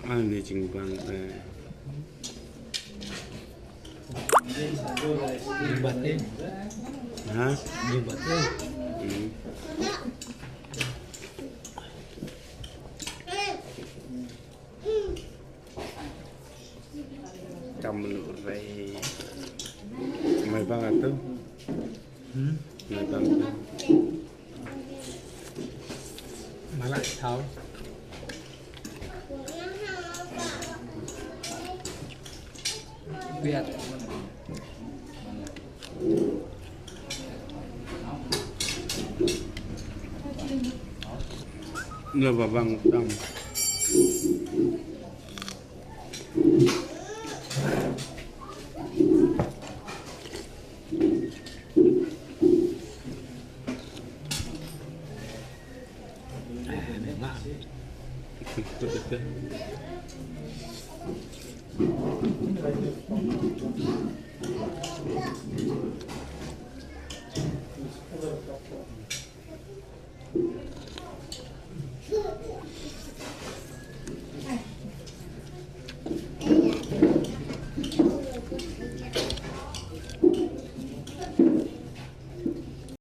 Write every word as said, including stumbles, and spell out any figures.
Ani jingbang, eh. Jingbat, eh. Ha? Jingbat, eh. Hmm. Kam lu rei. Mai bang atu. Hmm? Mai bang atu. Malak tau. Biat. Nggak babang tam.